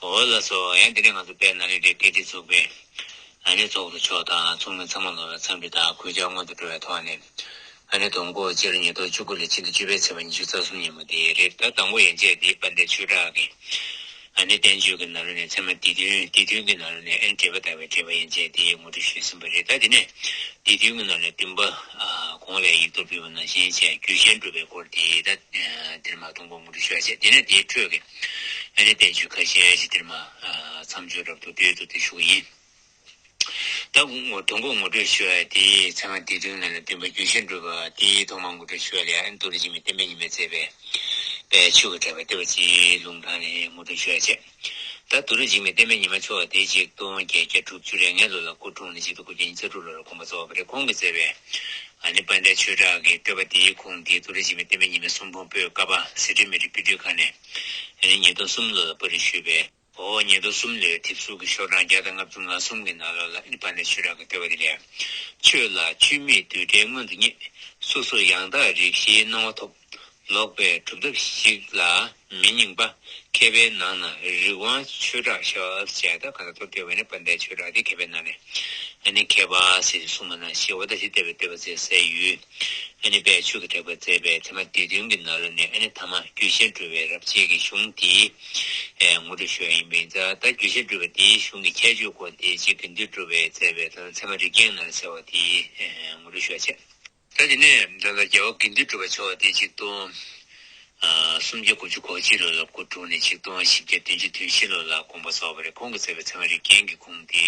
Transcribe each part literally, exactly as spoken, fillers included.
འོ་ལགས་སོ། ཡང་འདི་ནས་ང་ཚོ་དཔལ་ནཱ་ལེནྡྲའི་བཀའ་ཁྲི་ཚོགས་པའི་ཨ་ནི་ཚོགས་གཙོ་མཆོག་དང་ཚོགས་མི་ཚང་མ་ལ་འཚམས་འདྲི་དང་གུས་ཕྱག་སྔོན་དུ་འགྲོ་བའི་ཐོག་ནས། ཨ་ནི་དོན་གོ་སྤྱི་ལོ་ཉིས་སྟོང་བཅུ་དགུ་ལོའི་ཕྱི་ཟླ་བཅུ་པའི་ཚེས་པ་ཉི་ཤུ་རྩ་གསུམ་ཉིན་མོ་དེ་རེད། ད་དང་པོ་ཡན་ཆད་དེ་དཔལ་ལྡན་ཆོས་གྲགས་ཀྱི་ཨ་ནི་བསྟན་བཅོས་ཀྱི་ནང་ལོགས་ནས་ཚད་མ་སྡེ་བདུན། སྡེ་བདུན་གྱི་ནང་ལོགས་ནས་ཨ་ནི་འགྲེལ་པ་དག་པའི་འགྲེལ་པ་ཡན་ཆད་དེ་ངོ་སྤྲོད་ཞུས་ཟིན་པ་རེད། ད་དེ་ནས་སྡེ་བདུན་གྱི་ནང་ནས་བདུན་པ། ཨ་གོང་ལ་ཡིག་ཐོག་ཕུལ་བ་ནང་བཞིན་བྱས་རྒྱུད་གཞན་སྒྲུབ་པའི་སྐོར་དེ་ད་ཨ་དེར་མ་དང་པོ་ངོ་སྤྲོད་ཞུ་ཡ་བྱས། དེ་ནས་དེའི་འཕྲོས་ཀྱི་ཨ་ནི་བསྟན་བཅོས་ཁ་ཤས་ཤིག་དེར་མ་ཨ་མཚམས་སྦྱོར་རབ་ཏུ་བསྡུས་འདུག་དེ་ཞུ་གི་ཡིན། ད་ངོ་དང་པོ་ངོ་སྤྲོད་ཞུ་ཡ་དེ་ཚད་མ་སྡེ་བདུན་ནང་ནས་བདུན་པ་རྒྱུད་གཞན་སྒྲུབ་པ་དེ་ཐོག་མར་ངོ་སྤྲོད་ཞུ་ཡ་ལ་ཨ་ནི་མདོ་རུ་འཇིགས་མེད་བསྟན་པའི་ཉི་མས་མཛད་པའི་དཔལ་ཆོས་ཀྱི་གྲགས་པའི་བསྟོད་པ་སྤྱིའི་ལུང་དྲངས་ནས་ངོ་སྤྲོད་ཞུ་ཡ་བྱས། ད་མདོ་རུ་འཇིགས་མེད་བསྟན་པའི་ཉི་མ་མཆོག་དེ་ཆིག་སྟོང་བརྒྱད་བརྒྱ་དྲུག་ཅུ་རེ་ལྔའི་ལོ་ལ་སྐུ་འཁྲུངས་ནས་ཆིག་སྟོང་དགུ་བརྒྱ་ཉི་ཤུ་རྩ་དྲུག་ལོ་ལ་དགོངས་པ་རྫོགས་པ་རེད། ཁོང་གིས་མཛད་པའི་ཨ་ནི་དཔལ་ལྡན་ཆོས་གྲགས་ཀྱི་བསྟོད་པ་དེའི་ཁུངས་དེ་མདོ་རུ་འཇིགས་མེད་བསྟན་པའི་ཉི་མའི་གསུང་འབུམ་པོད་ཀ་པ་ཟི་ཁྲི་མི་ཁྲི་པོ་ཏི་ཁ་ནས་ཨ་ནི་ཉིས་སྟོང་གསུམ་ལོ་ལ་པར་སྐྲུན་ཞུས་པའི། འོ་ཉིས་སྟོང་གསུམ་ལོའི་དེབ་གཟུགས་ཀྱི་ཤོག་གྲངས་བརྒྱ་དང་ལྔ་བཅུ་ང་གསུམ་གྱི་ནང་ལོགས་ལ་ཨ་ནི་དཔལ་ལྡན་ཆོས་གྲགས་ཀྱི་བསྟོད་པ་དེ་ལས། ཆོས་ལ་ཆུ་མིག་རྡུལ་བྲལ་མངོན་དུ་རྙེད། སོ་སོར་ཡང་དག་རིགས་ཤེས་སྣང་བ་ཐོབ། ལོག་པའི་སྒྲུབ་ཐབས་ཤིག་ལ་མི་སྙིང་པ། མཁས་པའི་ནང་ན་རིགས་དབང་ཆོས་གྲགས་ཤོག་ཅེས། ད་ག་ད་མདོར་བསྡུས་པ་ནི་དཔལ་ལྡན་ཆོས་གྲགས་དེ་མཁས་པའི་ནང་ནས་ཨ་ནི་མཁས་པ་ཟེར་གསུངས་པ་ནང་བཞིན། འོ་ད་དེ་བསྟོད་པའི་བསྟོད་པ་མཛད་སའི་ཡུལ་ཨ་ནི་དཔལ་ཆོས་ཀྱི་གྲགས་པས་མཛད་པའི་ཚད་མ་སྡེ་བདུན་གྱི་ནང་ལོགས་ནས་ཨ་ནི་ཐ་མ་རྒྱུད་གཞན་སྒྲུབ་པའི་རབ་བྱེད་ཀྱི་གཞུང་དེ་ཨེ་ངོ་སྤྲོད་ཞུ་ཡ་ཡིན་པ་ཡིན་ཙང་། ད་རྒྱུད་གཞན་སྒྲུབ་པ་དེའི་གཞུང་གི་ཁྱད་ཆོས་སྐོར་དེ་ཅིག་དགེ་འདུན་གྲུབ་པས་མཛད་པའི་ད་ཚད་མ་རིགས་རྒྱན་ནང་གསལ་བ་དེ་ཨེ་ངོ་སྤྲོད་ཞུ་ཡ་བྱས། ད་དེ་ནས་ད་ལྟ་རྒྱལ་བ་དགེ་འདུན་གྲུབ་པ་མཆོག་དེ་ཆིག་སྟོང་ཨ་སུམ་བརྒྱ་དགུ་བཅུ་གོ་གཅིག་ལོ་ལ་སྐུ་འཁྲུངས་ནས་ཆིག་སྟོང་བཞི་བརྒྱ་བདུན་ཅུ་དོན་བཞི་ལོ་ལ་དགོངས་པ་རྫོགས་པ་རེད། ཁོང་གིས་མཛད་པའི་ཚད་མ་རིགས་རྒྱན་གྱི་ཁུངས་དེ་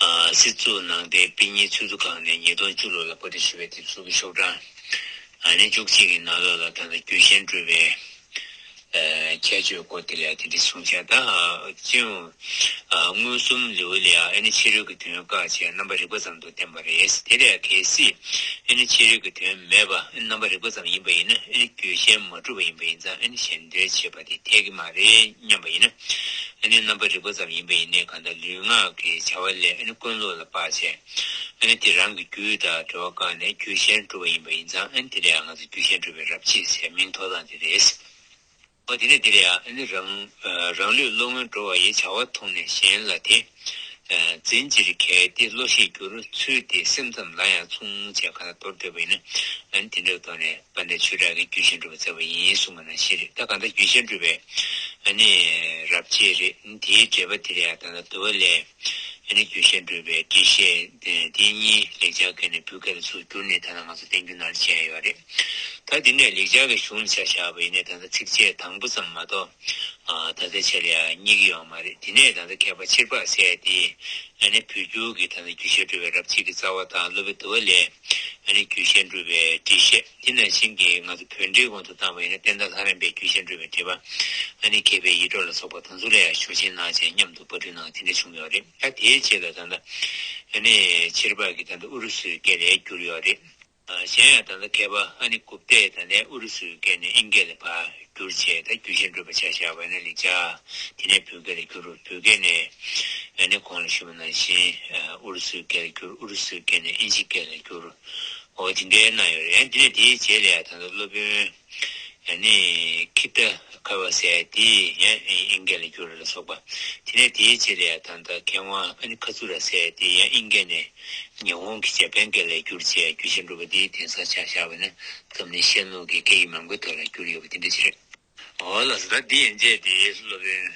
ཨ་སྲིད་ཟུར་ནང་བསྟན་དཔེ་རྙིང་ཆུ་ཚོད་ཁང་ནས་ཉིས་སྟོང་བཅུ་ལོ་ལ་པར་སྐྲུན་ཞུས་པའི་དེབ་གཟུགས་ཀྱི་ཤོག་གྲངས་ཨ་ནི་བཅུ་གཅིག་གི་ནང་ལོགས་ལ་ད་ལྟ་རྒྱུད་གཞན་སྒྲུབ་པའི་ཨ་ཁྱད་ཆོས་སྐོར་དེ་ལ་དེ་འདྲ་གསུངས་བཞག་ད་སྤྱི་ཡོངས་ཨ་མངོན་སུམ་ལེའུ་ལ་ཨ་ནི་ཕྱི་རོལ་གྱི་དོན་བཀག་བྱས་རྣམ་པ་རིག་པ་ཙམ་དུ་བསྟན་པ་རེད། དེ་ལས་གལ་སྲིད་ཨ་ནི་ཕྱི་རོལ་གྱི་དོན་མེད་པ་རྣམ་པ་རིག་པ་ཙམ་ཡིན་པ་ཡིན་ན་ཨ་ནི་རྒྱུད་གཞན་མ་གྲུབ་པ་ཡིན་པ་ཡིན་ཙང་ཨ་ནི་གཞན་དོན་བྱེད་པ་དེ་འཐད་ཀྱི་མ་རེད་སྙམ་པ་ཡིན་ན། ཨ་ནི་རྣམ་པ་རིག་པ་ཙམ་ཡིན་པ་ཡིན་ནའི་གང་ལྟར་ལུས་ངག་གི་བྱ་བ་ལས་ཨ་ནི་ཀུན་སློང་ལ་དཔག་བྱས། ཨ་ནི་དེ་རང་གི་རྒྱུད་དང་འབྲེལ་བ་བཀག་ནས་རྒྱུད་གཞན་སྒྲུབ་པ་ཡིན་པ་ཡིན་ཙང་ཨ་ནི་དེ་ལ་ཡང་ང་ཚོ་རྒྱུད་གཞན་སྒྲུབ་པའི་རབ་བྱེད་ཟེར་མིང་ཐོབ་སྟངས་དེ་རེད། འོ་དེ་ནས་དེ་ལ་ཡང་ཨ་ནི་རང་རང་ལུས་བློ་ངན་འགྲོ་བ་ཡི་བྱ་བ་མཐོང་ནས་གཞན་ལ་དེ། འཛིན་ཕྱིར་གལ་ཏེ་བློ་ཞིག་འགྱུར། ཚུལ་དེ་སེམས་ཙམ་ལ་ཡང་མཚུངས་བྱས་གང་ལྟར་མདོར་བསྡུས་པ་ཡིན་ན། ཨ་ནི་དེ་འདྲའི་ཐོག་ནས་དཔལ་ལྡན་ཆོས་གྲགས་ཀྱིས་རྒྱུད་གཞན་སྒྲུབ་པ་མཛད་པ་ཡིན་གསུངས་པ་ནང་བཞིན་རེད། ད་གང་ལྟར་རྒྱུད་གཞན་སྒྲུབ་པའི་ཨ་ནི་རབ་བྱེད་རེད། དེའི་འགྲེལ་པ་དེ་ལ་ཡང་ད་ལྟ་འདུལ་བ་ལས་ཨ་ནི་རྒྱུད་གཞན་སྒྲུབ་པའི་འགྲེལ་བཤད་དེ་གཉིས་ལེགས་སྦྱར་སྐད་ནས་བོད་སྐད་ལ་ཚུར་བསྒྱུར་ནས་ད་ལྟ་ང་ཚོ་བསྟན་འགྱུར་ནང་ལ་མཇལ་ཡོད་རེད། ད་དེ་ནས་ལེགས་སྦྱར་གྱི་གཞུང་ལ་ཆ་བཞག་པ་ཡིན་ན་ད་ལྟ་ཚིགས་བཅད་དང་པོ་ཙམ་མ་གཏོགས། ཨ་ད་ལྟའི་ཆ་ལ་ཡང་རྙེད་ཀྱི་ཡོད་མ་རེད། དེ་ནས་ད་ལྟ་མཁས་པ་ཕྱིར་པ་ཟེར་ཡ་དེ་ཨ་ནི་བོད་བསྒྱུར་གྱི་ད་ལྟ་རྒྱུད་གཞན་སྒྲུབ་པའི་རབ་བྱེད་ཀྱི་རྩ་བ་དང་། སློབ་དཔོན་འདུལ་བ་ལས་ཨ་ནི་རྒྱུད་གཞན་སྒྲུབ་པའི་འགྲེལ་བཤད། དེ་ནང་བཞིན་གྱི་ང་ཚོ་བོད་འགྲེལ་དབང་དུ་བཏང་བ་ཡིན་ན་བསྟན་དར་ལྷ་རམས་པའི་རྒྱུད་གཞན་སྒྲུབ་པའི་འགྲེལ་པ། ཨ་ནི་མཁས་པའི་ཡིད་འཕྲོག་ལ་སོགས་པ་དེ་ཚོ་ལ་ཡང་ཞུ་ཆེན་གནང་བྱས་མཉམ་དུ་པར་སྐྲུན་གནང་བ་དེ་འདྲ་བྱུང་ཡོད་རེད། ད་དེའི་རྗེས་ལ་ད་ལྟ་ཨ་ནི་ཕྱིར་པ་གིས་ད་ལྟ་ཨུ་རུ་སུའི་སྐད་ལ་བསྒྱུར་ཡོད་རེད། གཞན་ཡང་ད་ལྟ་མཁས་པ་ཨ་ནི་གུཔྟས་ད་ལྟའི་ཨུ་རུ་སུའི་སྐད་ནས་ཨིན་སྐད་ལ་ཕར་བསྒྱུར་བྱས། ད་རྒྱུད་གཞན་སྒྲུབ་པ་ཆ་བཞག་པ་ཡིན་ན་ལེགས་སྦྱར། དེ་ནས་བོད་སྐད་ལ་བསྒྱུར། བོད་སྐད་ནས་ཨ་ནི་གོང་ལ་ཞུས་པ་ནང་བཞིན་ཨུ་རུ་སུའི་སྐད་ལ་བསྒྱུར། ཨུ་རུ་སུའི་སྐད་ནས་ཨིན་ཇི་སྐད་ལ་བསྒྱུར། འོ་དེ་འདྲའི་གནང་ཡོད་རེད། ཨ་དེ་ནས་དེའི་རྗེས་ལ་ཡང་ད་ལྟ་སློབ་དཔོན་ཨ་ནི་ཁི་ཏ་ཁ་བ་ཟེར་ཡ་དེ་ཡང་ཨིན་སྐད་ལ་བསྒྱུར་ལ་སོགས་པ། དེ་ནས་དེའི་རྗེས་ལ་ཡང་ད་ལྟ་མཁས་དབང་ཨ་ནི་ཁ་ཙུ་ར་ཟེར་ཡ་དེ་ཡང་ཨིན་སྐད་ནས་ཉི་ཧོང་གི་ཇ་པན་སྐད་ལ་བསྒྱུར་བྱས་རྒྱུད་གཞན་སྒྲུབ་པ་དེའི་དེང་སང་ཆ་བཞག་པ་ན་འཛམ་གླིང་ཤར་ནུབ་ཀྱི་སྐད་ཡིག་མང་པོའི་ཐོག་ལ་བསྒྱུར་ཡོད་པ་དེ་འདྲ་ཞིག་རེད། འོ་ལགས་སོ། ད་འདི་ཡན་ཆད་དེ་སློབ་དཔོན་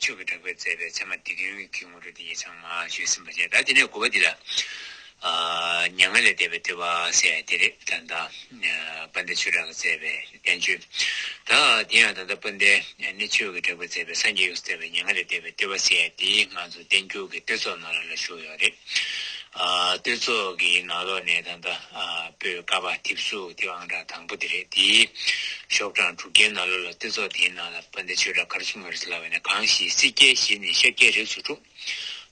ཆོས་ཀྱི་གྲགས་པས་མཛད་པའི་ཚད་མ་སྡེ་བདུན་གྱི་ངོ་སྤྲོད་དེ་ངས་ཚང་མ་ཞུས་ཟིན་པ་བྱས། ད་དེ་ནས་དགུ་པ་འདི་ལ། ཨ་མྱ་ངན་ལས་འདས་པའི་བསྟོད་པ་ཟེར་ཡ་དེ་རེད། ད་ལྟ་དཔལ་ལྡན་ཆོས་གྲགས་ཀྱིས་མཛད་པའི་བསྟན་བཅོས། ད་དེ་ཡང་ད་ལྟ་དཔལ་ལྡན་ནི་ཆོས་ཀྱི་གྲགས་པས་མཛད་པའི་སངས་རྒྱས་ཡོངས་སུ་གསལ་བའི་མྱ་ངན་ལས་འདས་པའི་བསྟོད་པ་ཟེར་ཡ་དེ་ང་ཚོ་བསྟན་འགྱུར་གྱི་བསྟོད་ཚོགས་ནང་ལ་བཞུགས་ཡོད་རེད། ཨ་བསྟོད་ཚོགས་ཀྱི་ནང་ལོགས་ནས་ད་ལྟ་ཨ་པོད་ཀ་པ་དེབ་གཟུགས་དེབ་ཨང་གྲངས་དང་པོ་དེ་རེད། དེའི་ཤོག་གྲངས་དྲུག་བརྒྱའི་ནང་ལོགས་ལ་བསྟོད་ཚོགས་དེའི་ནང་ལ་དཔལ་ལྡན་ཆོས་གྲགས་ག་རེ་གསུངས་ཡོད་རེད་ལབ་པ་ཡིན་ན། གང་ཞིག་སྲིད་རྒྱལ་ཞི་ནས་ཤཱཀྱའི་རིགས་སུ་འཁྲུངས།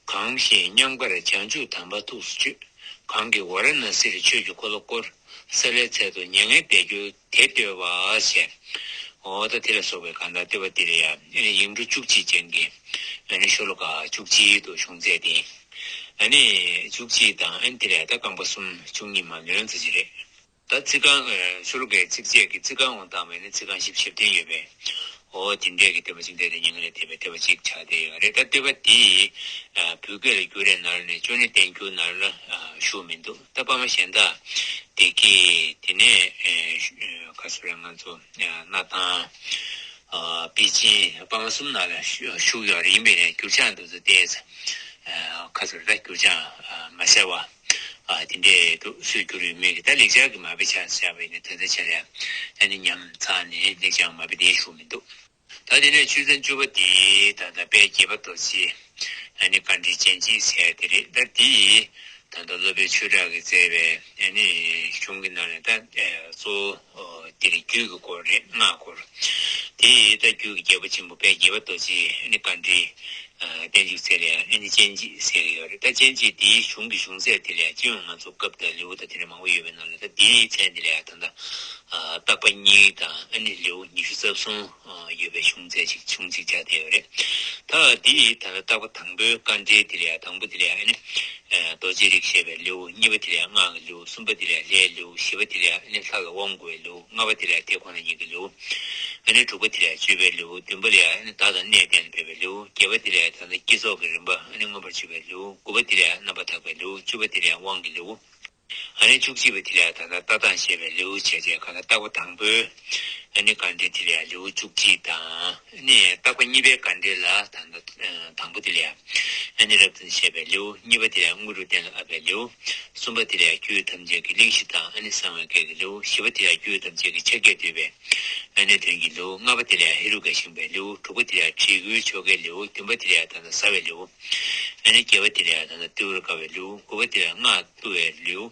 གང་ཞིག་མཉམ་པར་བྱང་ཆུབ་དམ་པ་ཐུགས་སུ་ཆུད། གང་གིས་ཝཱ་ར་ཎཱ་སིར་ཆོས་ཀྱི་འཁོར་ལོ་བསྐོར། ས་ལའི་ཚལ་དུ་མྱ་ངན་འདས་གྱུར་དེ་བསྟོད་པ་ཞེས། འོ་ད་དེ་ལ་སོགས་པའི་གང་ལྟར་བསྟོད་པ་འདི་ལ་ཡང་ཨ་ནི་ཡིག་འབྲུ་བཅུ་གཅིག་ཅན་གྱི་ཨ་ནི་ཤོ་ལོ་ཀ་བཅུ་གཅིག་ཏུ་བྱུང་མཛད་དེ། ཨ་ནི་བཅུ་གཅིག་དང་ཨ་ནི་དེ་ལ་ད་རྐང་པ་གསུམ་བཅུ་གཉིས་མ་ལོན་ཙམ་ཅིག་རེད། ད་ཚིག་རྐང་ཨ་ཤོ་ལོ་ཀའི་ཚིགས་བཅད་ཀྱི་ཚིག་རྐང་འོང་བཏང་བས་ནི་ཚིག་རྐང་བཞི་བཅུ་ཞེ་བདུན་ཡོད་པས། འོ་དེ་འདྲས་ཀྱི་བསྟོད་པ་ཅིག་འདི་ལ་ཉིན་གང་ལ་བསྟོད་པའི་བསྟོད་པ་ཅིག་ཆགས་བསྡད་ཡོད་རེད། ད་བསྟོད་པ་འདི་བོད་སྐད་ལ་བསྒྱུར་རེ་ནང་ལ་ནས་ཅོ་ནེ་བསྟན་འགྱུར་ནང་ལ་ཞུགས་མི་འདུག་ད་པར་མ་གཞན་དག་བདེ་སྐྱིད་དེ་ནས་ག་ཚོད་རེད། ང་ཚོ་སྣར་ཐང་པེ་ཅིན་པར་མ་གསུམ་ནང་ལ་ཞུགས་ཡོད་རེད། ཡིན་པས་ནས་འགྱུར་བྱང་འདི་ཚོ་ཏོག་ཙམ་ག་ཚོད་རེད། ད་འགྱུར་བྱང་མ་གསལ་བ། ཨ་དེ་འདྲས་འདུག་སུས་བསྒྱུར་ཡོད་མེད་ཀྱི། ད་ལེགས་སྦྱར་གྱི་མ་དཔེ་ཆ་བཞག་པ་ཡིན་ན་དོན་དག་ཆེ་ལ་ཨ་ནི་ཉམས་ཚང་ནས་ལེགས་སྦྱར་མ་དཔེ་དེ་ཞུ་མི་འདུག་ད་དེ་ནས་ཆོས་ཚན་བཅུ་པ་དེ་ད་ལྟ་དཔལ་དགྱེས་པ་རྡོ་རྗེ་ཨ་ནི་བཀའ་དྲིན་ཅན་མཇལ་ཟེར་དེ་རེད། ད་དེ་ད་ལྟ་སློབ་དཔོན་ཆོས་གྲགས་ཀྱིས་མཛད་པའི་ཨ་ནི་གཞུང་གི་ནང་ནས་ད་གཙོ་བོ་དེ་རེད། རྒྱུད་ཀྱི་སྐོར་རེད། སྔགས་སྐོར། དེ་ད་རྒྱུད་ཀྱི་རྒྱལ་པོ་ཆེན་པོ་དཔལ་དགྱེས་པ་རྡོ་རྗེ་ཨ་ནི་བཀའ་དྲིན། བསྟན་བཅོས་ཚེ་ལས་ཨ་ནི་སྤྱན་གཅིག་ཟེར་གྱི་ཡོད་རེད། ད་སྤྱན་གཅིག་འདིའི་གཞུང་གི་གཞུང་ཚད་དེ་ལས་སྤྱི་ཡོངས་ང་ཚོ་སྐབས་དང་ལེའུ་དང་དེ་འདྲ་མང་པོ་ཡོད་པའི་ནང་ལ། ད་འདིའི་མཚན་དེ་ལས་ད་ལྟ་བརྟག་པ་གཉིས་དང་ཨ་ནི་ལེའུ་ཉི་ཤུ་རྩ་གསུམ་ཡོད་པའི་གཞུང་ཚད་ཅིག་གཞུང་གཅིག་ཆགས་བསྡད་ཡོད་རེད། ད་འདིའི་ད་ལྟ་བརྟག་པ་དང་པོའི་བཀའ་འགྲེལ་དེ་ལས་དང་པོ་དེ་ལས་ཨ་ནི་རྡོ་རྗེ་རིགས་བཤད་པའི་ལེའུ། གཉིས་པ་དེ་ལས་སྔགས་ཀྱི་ལེའུ། གསུམ་པ་དེ་ལས་ལྷའི་ལེའུ། བཞི་པ་དེ་ལས་ཨ་ནི་ལྷ་ལ་དབང་བསྐུར་བའི་ལེའུ། ལྔ་པ་དེ་ལས་དེ་ཁོ་ན་ཉིད་ཀྱི་ལེའུ། ཨ་ནི་དྲུག་པ་དེ་ལས་བཅོས་པའི་ལེའུ། བདུན་པ་ལས་ཨ་ནི་བརྡ་དང་གནས་གཏན་ལ་ཕབ་པའི་ལེའུ། བརྒྱད་པ་དེ་ལས་ད་ལྟ་བསྐྱེད་རྫོགས་ཀྱི་རིམ་པ་ཨ་ནི་མངོན་པར་བརྗོད་པའི་ལེའུ། དགུ་པ་དེ་ལས་རྣམ་པར་དག་པའི་ལེའུ། བཅུ་པ་དེ་ལས་དབང་གི་ལེའུ། ཨ་ནི་བཅུ་གཅིག་པ་དེ་ལས་ད་ལྟ་ལྟ་སྟངས་བཤད་པའི་ལེའུ་བྱས་རྗེས་ག་ལ་བརྟག་པ་དང་པོའི་ཨ་ནི་བཀའ་འགྲེལ་དེ་ལས་ལེའུ་བཅུ་གཅིག་དང་། ཨ་ནི་བརྟག་པ་གཉིས་པའི་བཀའ་འགྲེལ་ལ་ད་ལྟ་དང་པོ་དེ་ལས་ཨ་ནི་རབ་བརྟན་བཤད་པའི་ལེའུ། གཉིས་པ་དེ་ལས་དངོས་གྲུབ་གཏན་ལ་དབབ་པའི་ལེའུ། གསུམ་པ་དེ་ལས་རྒྱུད་ཐམས་ཅད་ཀྱི་གླེང་གཞི་དང་ཨ་ནི་གསང་བའི་སྐད་ཀྱི་ལེའུ། བཞི་པ་དེ་ལས་རྒྱུད་ཐམས་ཅད་ཀྱི་ཕྱག་རྒྱས་བསྡུས་པའི་ཨ་ནི་དོན་གྱི་ལེའུ། ལྔ་པ་དེ་ལས་ཧེ་རུ་ཀ་བཞེངས་པའི་ལེའུ། དྲུག་པ་དེ་ལས་དྲིལ་བསྐུལ་ཆོ་གའི་ལེའུ། བདུན་པ་དེ་ལས་ད་ལྟ་བཟའ་བའི་ལེའུ། ཨ་ནི་བརྒྱད་པ་དེ་ལས་ད་ལྟ་ཏིའུ་ཏྲ་དཀར་བའི་ལེའུ། དགུ་པ་དེ་ལས་སྔགས་བཏུ་བའི་ལེའུ།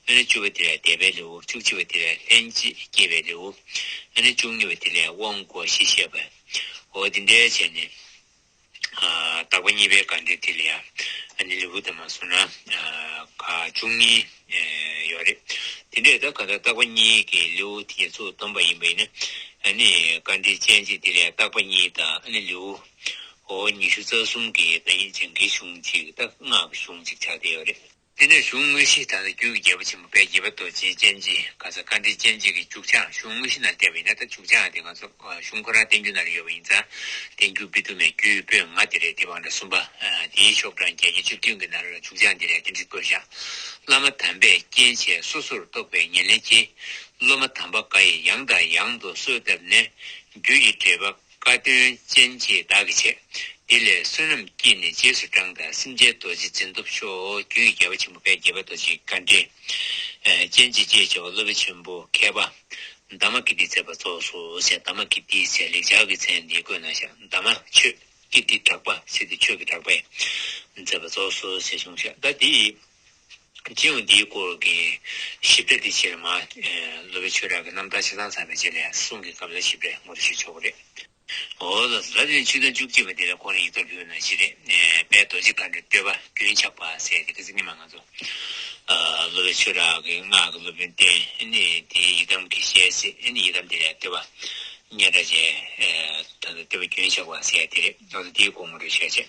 ཨ་ནི་བཅུ་པ་དེ་ལས་བཟླས་པའི་ལེའུ། བཅུ་གཅིག་པ་དེ་ལས་ལྷན་ཅིག་སྐྱེས་པའི་ལེའུ། ཨ་ནི་བཅུ་གཉིས་པ་དེ་ལས་དབང་བསྐུར་བཞི་བཤད་པ། འོ་དེ་འདྲའི་བྱས་ནས། ཨ་བརྟག་པ་གཉིས་པའི་བཀའ་འགྲེལ་དེ་ལ་ཡང་ཨ་ནི་ལེའུ་དུ་མ་སོང་ན་ཨ་ཁག་བཅུ་གཉིས་ཨེ་ཡོད་རེད། དེ་འདྲས་ད་ག་ད་བརྟག་པ་གཉིས་ཀྱི་ལེའུ་དེ་ཚོ་བསྡོམས་པ་ཡིན་པ་ཡིན་ན། ཨ་ནི་བཀའ་འགྲེལ་སྤྱན་གཅིག་དེ་ལ་ཡང་བརྟག་པ་གཉིས་དང་ཨ་ནི་ལེའུ་འོ་ཉི་ཤུ་རྩ་གསུམ་གྱི་ད་ཡིན་ཅིང་གི་གཞུང་གཅིག་ད་སྔགས་ཀྱི་གཞུང་གཅིག་ཆགས་བསྡད་ཡོད་རེད། དེ་ནས་གཞུང་དངོས་གཞི་ད་ལྟ་རྒྱུད་ཀྱི་རྒྱལ་པོ་ཆེན་པོ་དཔལ་དགྱེས་པ་རྡོ་རྗེའི་སྤྱན་གཅིག་ག་ས་བཀའ་འགྲེལ་སྤྱན་གཅིག་གི་མཇུག་བྱང་། གཞུང་དངོས་གཞི་ནང་བལྟས་པ་ཡིན་ན་ད་མཇུག་བྱང་དེ་ང་ཚོ་གཞུང་ཁོ་རང་བསྟན་འགྱུར་ནང་ལ་ཡོད་པ་ཡིན་ཙང་། བསྟན་འགྱུར་དཔེ་དུ་མའི་རྒྱུད་པོད་ལྔ་དེ་རེད། དེ་བང་སྒྲ་གསུམ་པ། དེའི་ཤོག་གྲངས་བརྒྱད་ཅུ་གཅིག་བདུན་གྱི་ནང་ལ་མཇུག་བྱང་དེ་རེད། དེ་འདྲ་བཀོད་བཞག་བླ་མ་དམ་པས་རྐྱེན་བྱས་སོ་སོར་རྟོག་པའི་ཉེར་ལེན་གྱིས། སློབ་མ་དམ་པ་འགའ་ཡིས་ཡང་དང་ཡང་དུ་གསོལ་བཏབ་ནས། རྒྱུད་ཀྱི་འགྲེལ་པ་བཀའ་དོན་སྤྱན་གཅིག་བདག་གིས་བྱས། འདི་ལས་བསོད་ནམས་བསྐྱེད་ནས་རྗེས་སུ་འབྲངས་དང་། སེམས་ཅན་རྡོ་རྗེ་འཛིན་ཐོབ་ཤོག་རྒྱུད་ཀྱི་རྒྱལ་པོ་ཆེན་པོ་དཔལ་དགྱེས་པ་རྡོ་རྗེའི་བཀའ་འགྲེལ། ཨ་སྤྱན་གཅིག་ཅེས་བྱ་བ་སློབ་དཔོན་ཆེན་པོ་མཁས་པ་དྷརྨ་ཀིརྟིས་མཛད་པ་རྫོགས་སོ་ཞེས། དྷརྨ་ཀིརྟི་ཞེས་ལེགས་སྦྱར་གྱི་མཚན་འདི་བཀོད་གནང་ཤག་དྷརྨ་ཆོས། ཀིརྟི་གྲགས་པ་ཟེར་ཏེ་ཆོས་ཀྱི་གྲགས་པས་མཛད་པ་རྫོགས་སོ་ཞེས་གསུངས་ཤག་ད་འདི་སྤྱི་ཡོངས་འདིའི་སྐོར་གྱི་ཞིབ་ཕྲ་འདི་ཕྱིར་མ་ཨ་སློབ་དཔོན་ཆོས་གྲགས་ཀྱི་རྣམ་ཐར་ཆ་ཚང་ཚར་བའི་རྗེས་ལ་གསུང་གི་སྐབས་ལ་ཞིབ་ཕྲ་ངོ་སྤྲོད་ཞུ་ཆོག་གི་རེད། འོ་ལགས་སོ། ད་དེ་ནས་ཆོས་ཚན་བཅུ་གཅིག་པ་དེ་ལ་ཁོང་རང་ཡིག་ཐོག་བསྒྱུར་ནང་བཞིན་རེད། ཨེ་དཔལ་རྡོ་རྗེ་མཁའ་འགྲོའི་བསྟོད་པ་རྒྱུན་ཆགས་པ་ཟེར་ཏེ། ཁ་སང་ཉི་མ་ང་ཚོ་ཨ་སློབ་དཔོན་ཆོས་གྲགས་ཀྱི་སྔགས་ཀྱི་སློབ་དཔོན་བསྟེན། ཨ་ནི་དེའི་ཡི་དམ་གྱི་ཞལ་གཟིགས། ཨ་ནི་ཡི་དམ་དེ་ལ་བསྟོད་པ་སྙན་གྲགས་ཅན་ཨེ་ད་ལྟ་བསྟོད་པ་རྒྱུན་ཆགས་པ་ཟེར་དེ་རེད། ང་ཚོ་དེའི་སྐོར་ངོ་སྤྲོད་བྱས་བྱས།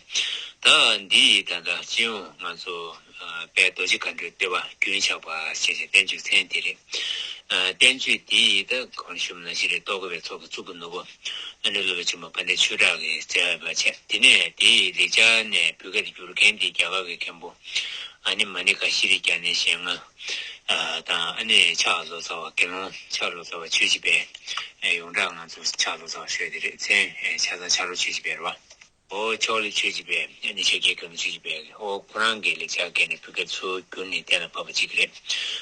ད་འདི་ཡི་ད་ལྟ་སྤྱི་ཡོངས་ང་ཚོ་ཨ་དཔལ་རྡོ་རྗེ་མཁའ་འགྲོའི་བསྟོད་པ་རྒྱུན་ཆགས་པ་ཞེས་བྱ་བསྟན་བཅོས་ཚན་དེ་རེད། ཨ་བསྟན་བཅོས་འདི་ཡི་ད་གོང་ཞུས་ནང་བཞིན་རེད། རྟོགས་དཀའ་བའི་ཚོགས་ཀྱི་གཙུག་གི་ནོར་བུ་ཨ་ནི་སློབ་དཔོན་ཆེན་མོ་དཔལ་ལྡན་ཆོས་གྲགས་ཀྱིས་མཛད་པ་བྱས། དེ་ནས་དེ་ཡི་ལེགས་སྦྱར་ནས་བོད་སྐད་དུ་བསྒྱུར་མཁན་དེ་རྒྱ་གར་གྱི་མཁན་པོ་ཨ་ནི་མ་ཎི་ཀ་ཤྲཱི་ཛྙཱ་ན་ཤྲཱི་ང་ཨ་དང་། ཨ་ནི་ཕྱག་ལོ་ཙཱ་བ་དགེ་སློང་ཕྱག་ལོ་ཙཱ་བ་ཆོས་ཀྱི་དཔལ། ཨ་ཡོངས་གྲགས་ང་ཚོ་ཕྱག་ལོ་ཙཱ་བ་ཞུ་ཡ་དེ་རེད། མཚན་ཨ་ཆ་ཚང་ཕྱག་རོགས་ཆོས་ཀྱི་དཔལ་རེད་བ། ཨོ་ཕྱོགས་ལས་ཆོས་ཀྱི་དཔལ། ཨ་ནི་ཕྱག་རྒྱའི་དགེ་སློང་ཆོས་ཀྱི་དཔལ། ཨོ་ཁོ་རང་གི་ལེགས་སྦྱར་སྐད་ནས་བོད་སྐད་ཚུར་བསྒྱུར་ནས་གཏན་ལ་ཕབ་པ་ཅིག་རེད།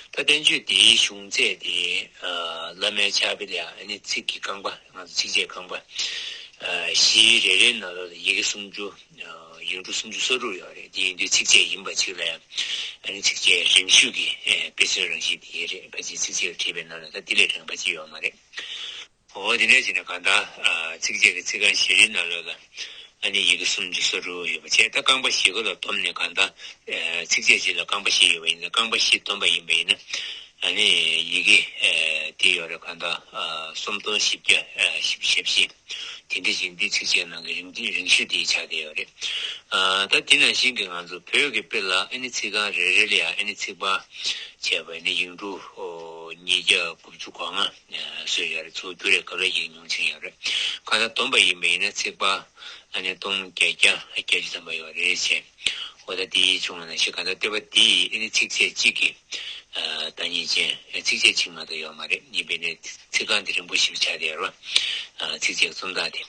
ད་བསྟན་བཅོས་འདིའི་གཞུང་ཚད་དེ་ཨ་བླ་མའི་ཕྱག་དཔེ་ལ་ཨ་ནི་ཚིག་གི་རྐང་པ། ང་ཚོ་ཚིགས་བཅད་རྐང་པ་ཨ་བཞི། རེ་རེའི་ནང་ལོགས་ལ་ཡི་གེ་སུམ་ཅུ། ཨ་ཡིག་འབྲུ་སུམ་ཅུ་སོ་དྲུག་ཡོད་རེད། དེ་ཡིན་དུས་ཚིགས་བཅད་ཡིན་པ་ཅིག་ལ་ཡང་ཨ་ནི་ཚིགས་བཅད་རིང་ཤོས་ཀྱི་ཨ་དཔེ་མཚོན་རང་བཞིན་དེ་རེད། ཕལ་ཆེར་ཚིགས་བཅད་ལ་བྲིས་པའི་ནང་ལ་ད་དེ་ལས་རིང་བ་ཅིག་ཡོད་མ་རེད། འོ་དེ་འདྲ་བྱས་ནས་གང་ལྟར་ཨ་ཚིགས་བཅད་ཀྱི་ཚིག་རྐང་བཞི་རེའི་ནང་ལོགས་ལ་ཨ་ནི་ཡི་གེ་སུམ་ཅུ་སོ་དྲུག་ཡོད་པ་བྱས། ད་རྐང་པ་བཞི་ག་ལ་བསྡོམས་ནས་གང་ལྟར་ཨ་ཚིགས་བཅད་གཅིག་ལ་རྐང་པ་བཞི་ཡོད་པ་ཡིན་ན། རྐང་པ་བཞི་བསྡོམས་པ་ཡིན་པ་ཡིན་ན་ཨ་ནི་ཡི་གེ་ཨ་དེ་ཡོད་རེད། གང་ལྟར་ཨ་སུམ་སྟོང་བཞི་བརྒྱ་ཨ་བཞི་བཅུ་ཞེ་བཞི། དེ་འདྲ་ཞིག་འདི་ཚིགས་བཅད་ནང་གི་རིང་རིང་ཤོས་དེ་ཆགས་བསྡད་ཡོད་རེད། ཨ་ད་དེ་ནང་བཞིན་གྱི་ང་ཚོ་བོད་ཀྱི་དཔེ་ལ་ཨ་ནི་ཚིག་རྐང་རེ་རེ་ལ་ཡང་ཨ་ནི་ཚིག་དཔར་བྱས་པ་ཡིན་ན་ཡིག་འབྲུ་ཨོ་ ཉིས་བརྒྱ་དགུ་བཅུ་གོ་ལྔ་བཟོས་ཡོད་རེད། ཚུར་བསྒྱུར་རེ་སྐབས་ལ་ཡིག་ཉུང་ཕྱིན་ཡོད་རེད། གང་ལྟར་བསྡོམས་པ་ཡིན་པ་ཡིན་ན་ཚེག་བར་ཨ་ནི་སྟོང་བརྒྱད་བརྒྱ་བརྒྱད་ཅུ་ཙམ་པ་ཡོད་རེད་ཅེས། འོ་ད་དེའི་བྱུང་བ་ནང་བཞིན་གང་ལྟར་བསྟོད་པ་འདི་ཨ་ནི་ཚིགས་བཅད་གཅིག་གི་བདག་ཉིད་ཅན། ཚིགས་བཅད་གཅིག་མ་གཏོགས་ཡོད་མ་རེད། ཡིན་པས་ནི་ཚིག་རྐང་འདི་རིང་པོ་ཞིག་ཆགས་བསྡད་ཡོད་རེད་བ། ཚིགས་བཅད་རྩོམ་སྟངས་དེ།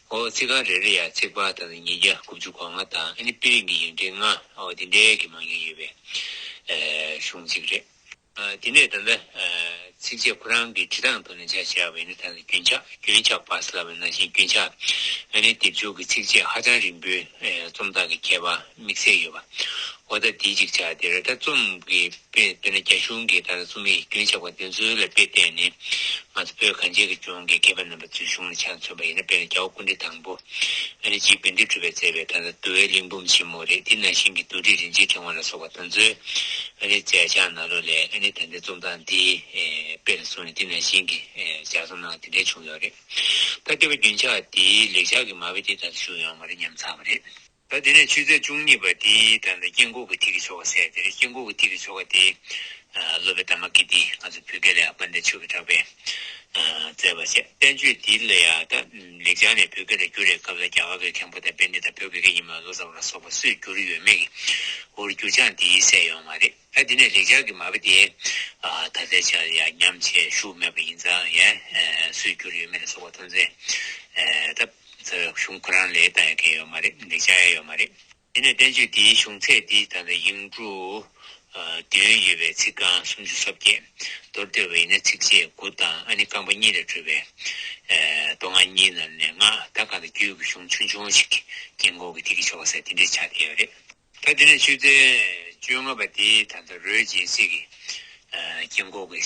འོ་ཚིག་རྐང་རེ་རེ་ཡ་ཚེག་བར་ད་ལྟ་ཉིས་བརྒྱ་དགུ་བཅུ་གོ་ལྔ་དང་ཨ་ནི་དཔེ་རིང་གི་ཡིག་ཕྲེང་ལྔ། འོ་དེ་འདྲའི་གི་མང་ཉུང་ཡོད་པའི་གཞུང་གཅིག་རེད། དེ་ནས་ད་ལྟ་ཚིགས་བཅད་ཁོ་རང་གི་བྲིས་སྟངས་ཐོག་ནས་ཆ་བཞག་པ་ཡིན་ན་ད་ལྟ་རྒྱུན་ཆགས་རྒྱུན་ཆགས་པ་ཟེར་ལབ་པ་ནང་བཞིན་རྒྱུན་ཆགས། ཨ་ནི་སྡེབ་སྦྱོར་གྱི་ཚིགས་བཅད་ཧ་ཅང་རིང་པོའི་རྩོམ་སྟངས་ཀྱི་ཁྱད་པར་དམིགས་བསལ་ཡོད་པ། འོ་ད་དེ་གཅིག་ཆགས་དེ་རེད། ད་རྩོམ་གྱི་དཔེ་དཔེར་ན་རྒྱ་གཞུང་གི་ད་ལྟ་རྩོམ་ཡིག་རྒྱུན་ཆགས་པ་དེ་ཚོའི་ལ་དཔེ་བལྟས་ནས་ང་ཚོ་བོད་གངས་ཅན་གྱི་ལྗོངས་ཀྱི་མཁས་པ་རྣམ་པ་ཚོའི་གཞུང་ལ་ཆ་མཚོན་པ་ཡིན་ན་དཔེར་ན་རྒྱལ་བ་ཀུན་འདུས་དང་པོ་ཨ་ནི་རྗེ་དགེ་འདུན་གྲུབ་པས་མཛད་པའི་ད་ལྟ་འདུལ་བའི་གླེང་འབུམ་ཆེན་མོ་རེད། དེ་ནང་བཞིན་གྱི་རྡོར་དྲིལ་རིན་ཆེན་ཕྲེང་བ་ལ་སོགས་པ་དེ་ཚོའི་ཨ་ནི་མཛད་བྱ་ནང་ལོགས་ལས་ཨ་ནི་ད་ལྟའི་རྩོམ་སྟངས་འདི་དཔེ་ལ་བཟུང་ནས་དེ་ནང་བཞིན་གྱི་ལྗགས་རྩོམ་ནང་དེ་འདྲའི་བྱུང་ཡོད་རེད། ད་བསྟོད་པ་རྒྱུན་ཆགས་འདིའི་ལེགས་སྦྱར་གྱི་མ་དཔེ་དེ་ད་ཞུ་ཡོང་བ་རེད། ཉམས་ཚར་བ་རེད། ད་དེ་ནས་ཆོས་ཚན་བཅུ་གཉིས་པ་དེའི་ད་ལྟ་དཀྱིལ་འཁོར་གྱི་ཐིག་གི་ཆོ་ག་ཟེར་དེ་རེད། དཀྱིལ་འཁོར་གྱི་ཐིག་གི་ཆོ་ག་དེ་སློབ་དཔོན་དྷརྨ་ཀིརྟི་ང་ཚོ་བོད་སྐད་ལ་ཡང་དཔལ་ལྡན་ཆོས་ཀྱི་གྲགས་པས་མཛད་པ་བྱས། བསྟན་བཅོས་འདི་ལ་ཡང་ད་ལེགས་སྦྱར་ནས་བོད་སྐད་ལ་བསྒྱུར་བའི་སྐབས་ལ་རྒྱ་གར་གྱི་མཁན་པོ་དང་པཎྜི་ཏ་བོད་ཀྱི་སྐད་ཡིག་མ་ལོ་ཙཱ་བ་ལ་སོགས་པ་སུས་བསྒྱུར་ཡོད་མེད་ཀྱི་འོར་འགྱུར་བྱང་འདི་གསལ་ཡོད་མ་རེད། ད་དེ་ནས་ལེགས་སྦྱར་གྱི་མ་དཔེ་དེ་ད་ལྟའི་ཆར་ཡང་ཉམས་བྱས་བཞུགས་མེད་པ་ཡིན་ཙང་ཡང་སུས་བསྒྱུར་ཡོད་མེད་ལ་སོགས་པ་དོན་ཚན་ད་གཞུང་ཁོ་རང་ལས་བཏང་ཡ་གང་ཡོད་མ་རེད། ལེགས་སྦྱར་ཡ་ཡོད་མ་རེད། དེ་ནས་བསྟན་བཅོས་འདིའི་གཞུང་ཚད་འདི་ད་ལྟ་ཡིག་འབྲུ་བདུན་ཡོད་པའི་ཚིག་རྐང་སུམ་ཅུ་སོ་བརྒྱད། མདོར་བསྡུས་པ་ཡིན་ན་ཚིགས་བཅད་དགུ་དང་ཨ་ནི་རྐང་པ་གཉིས་ལས་གྲུབ་པའི་མདོ་སྔགས་གཉིས་ནང་ནས་ལྔ། ད་གང་ལྟར་རྒྱུད་ཀྱི་གཞུང་ཆུང་ཆུང་ཞིག་དཀྱིལ་འཁོར་གྱི་ཐིག་གི་ཆོ་ག་ཟེར་དེ་འདྲས་ཆགས་བསྡད་ཡོད་རེད། ད་དེ་ནས་ཆོས་ཚན་བཅོ་ལྔ་པ་དེ་ད་ལྟ་རོའི་སྦྱིན་སྲེག་གི་དཀྱིལ་འཁོར་གྱི་